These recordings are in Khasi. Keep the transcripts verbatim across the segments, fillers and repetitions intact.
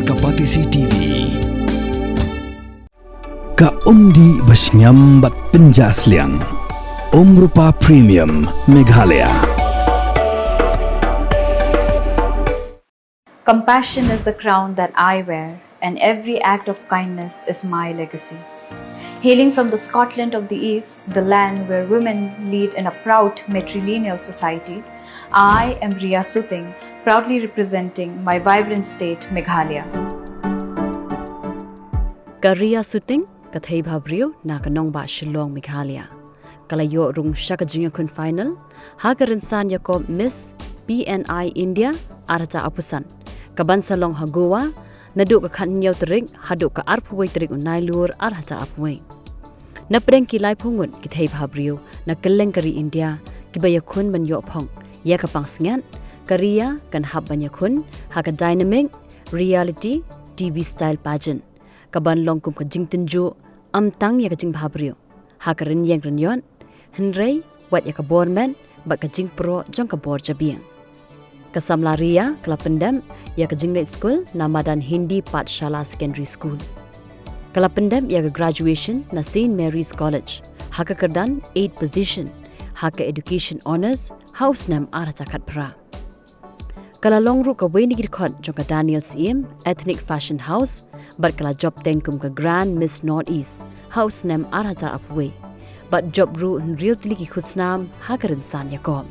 Ka Patisi T V. Ka umdih ba shngiam bad pynjah sliang. Umrupa Premium Meghalaya. Compassion is the crown that I wear, and every act of kindness is my legacy. Hailing from the Scotland of the East, the land where women lead in a proud matrilineal society, I am Ria Suting, proudly representing my vibrant state, Meghalaya. Ka Ria Suting, ka thei bhabriew na ka nongbah Shillong, Meghalaya. Ka la ïoh rung sha ka jingïakhun final ha ka rynsan ïakob Miss P N I India ar hajar arphew san, ka ban sa long ha Goa naduh ka khathynñiew tarik haduh ka arphew wei tarik u Nailur ar hajar arphew wei. Na pdeng ki laiphew ngut ki thei bhabriew na kylleng ka ri India kiba ïakhun ban ïoh phong ïa ka pansngiat, ka Ria kan hap ban ïakhun ha ka Dynamic Reality T V Style Pageant, ka ban long kum ka jingtynjuh ym tang ïa ka jingbhabriew ha ka rynïeng rynïot, hynrei wat ïa ka bor met bad ka jingproh jong ka bor jabieng. Ka samla Ria ka la pyndep ïa ka jingleit skul na madan Hindi Pathshala Secondary School. Ka la pyndep ïa ka graduation na St Mary's College ha ka kyrdan eighth position ha ka Education Honours ha u snem ar hajar khatphra. Ka la long ruh kawei na ki dkhot jong ka Daniel Syiem Ethnic Fashion House bad ka la jop teng kum ka Grand Miss North East ha u snem ar hajar arphew wei bad jop ruh hynriew tylli ki khusnam ha ka rynsan ïakob.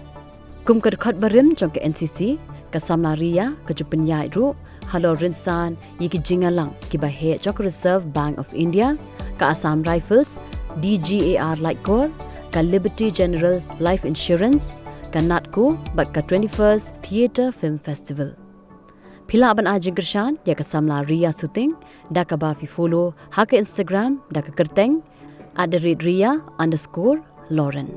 Kum ka dkhot barim jong ka N C C, ka samla Ria ka ju pynïaid ruh halor rynsan ïa ki jingïalang kiba heh jong ka Reserve Bank of India, ka Assam Rifles, D G A R Laitkor, ka Liberty General Life Insurance, ka NATCO bad ka twenty-first Theatre Film Festival. Phi lah ban ai jingkyrshan ïa ka samla Ria Suting da kaba phi follow ha ka Instagram da ka kyrteng at the rate ria underscore lauren.